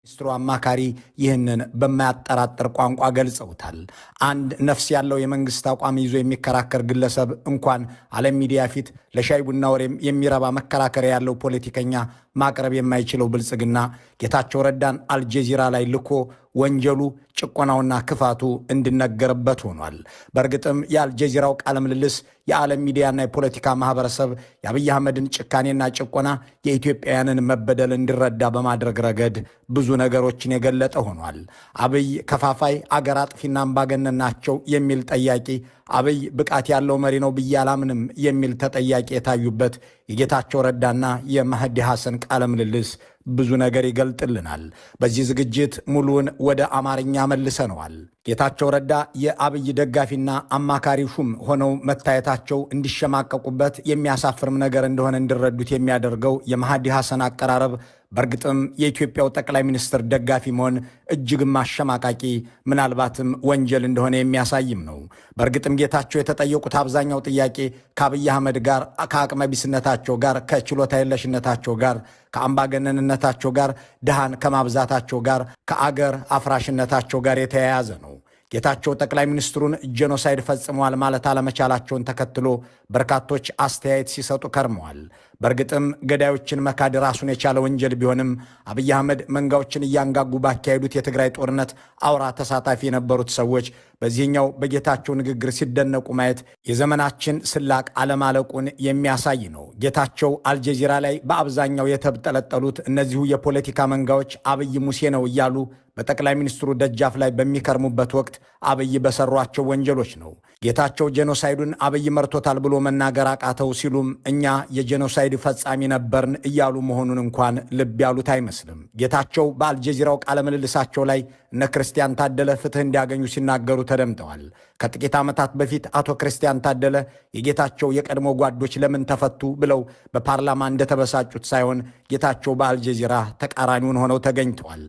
ሚኒስትሩ አማካሪ ይህንን በማያጠራጥር ቋንቋ ገልጸውታል። አንድ ነፍስ ያለው የመንግስት አቋም ይዞ የሚከራከር ግለሰብ እንኳን ዓለም ሚዲያ ፊት ለሻይ ቡና ወሬም የሚረባ መከራከሪያ ያለው ፖለቲከኛ ማቅረብ የማይችለው ብልጽግና ጌታቸው ረዳን አልጀዚራ ላይ ልኮ ወንጀሉ፣ ጭቆናውና ክፋቱ እንዲነገርበት ሆኗል። በእርግጥም የአልጀዚራው ቃለ ምልልስ የዓለም ሚዲያና የፖለቲካ ማህበረሰብ የአብይ አህመድን ጭካኔና ጭቆና፣ የኢትዮጵያውያንን መበደል እንዲረዳ በማድረግ ረገድ ብዙ ነገሮችን የገለጠ ሆኗል። አብይ ከፋፋይ፣ አገር አጥፊና አምባገነን ናቸው የሚል ጠያቂ፣ አብይ ብቃት ያለው መሪ ነው ብዬ አላምንም የሚል ተጠያቂ የታዩበት የጌታቸው ረዳና የማህዲ ሐሰን ቃለ ምልልስ ብዙ ነገር ይገልጥልናል። በዚህ ዝግጅት ሙሉውን ወደ አማርኛ መልሰነዋል። ጌታቸው ረዳ የአብይ ደጋፊና አማካሪ ሹም ሆነው መታየታቸው እንዲሸማቀቁበት የሚያሳፍርም ነገር እንደሆነ እንዲረዱት የሚያደርገው የማህዲ ሐሰን አቀራረብ በእርግጥም የኢትዮጵያው ጠቅላይ ሚኒስትር ደጋፊ መሆን እጅግም አሸማቃቂ፣ ምናልባትም ወንጀል እንደሆነ የሚያሳይም ነው። በእርግጥም ጌታቸው የተጠየቁት አብዛኛው ጥያቄ ከአብይ አህመድ ጋር፣ ከአቅመ ቢስነታቸው ጋር፣ ከችሎታ የለሽነታቸው ጋር፣ ከአምባገነንነታቸው ጋር፣ ድሃን ከማብዛታቸው ጋር፣ ከአገር አፍራሽነታቸው ጋር የተያያዘ ነው። ጌታቸው ጠቅላይ ሚኒስትሩን ጄኖሳይድ ፈጽመዋል ማለት አለመቻላቸውን ተከትሎ በርካቶች አስተያየት ሲሰጡ ከርመዋል። በእርግጥም ገዳዮችን መካድ ራሱን የቻለ ወንጀል ቢሆንም፣ አብይ አህመድ መንጋዎችን እያንጋጉ ባካሄዱት የትግራይ ጦርነት አውራ ተሳታፊ የነበሩት ሰዎች በዚህኛው በጌታቸው ንግግር ሲደነቁ ማየት የዘመናችን ስላቅ አለማለቁን የሚያሳይ ነው። ጌታቸው አልጀዚራ ላይ በአብዛኛው የተብጠለጠሉት እነዚሁ የፖለቲካ መንጋዎች አብይ ሙሴ ነው እያሉ በጠቅላይ ሚኒስትሩ ደጃፍ ላይ በሚከርሙበት ወቅት አብይ በሰሯቸው ወንጀሎች ነው። ጌታቸው ጄኖሳይዱን አብይ መርቶታል ብሎ መናገር አቃተው ሲሉም እኛ የጄኖሳይድ ፈጻሚ ነበርን እያሉ መሆኑን እንኳን ልብ ያሉት አይመስልም። ጌታቸው በአልጀዚራው ቃለ ምልልሳቸው ላይ እነ ክርስቲያን ታደለ ፍትህ እንዲያገኙ ሲናገሩ ተደምጠዋል። ከጥቂት ዓመታት በፊት አቶ ክርስቲያን ታደለ የጌታቸው የቀድሞ ጓዶች ለምን ተፈቱ ብለው በፓርላማ እንደተበሳጩት ሳይሆን ጌታቸው በአልጀዚራ ተቃራኒውን ሆነው ተገኝተዋል።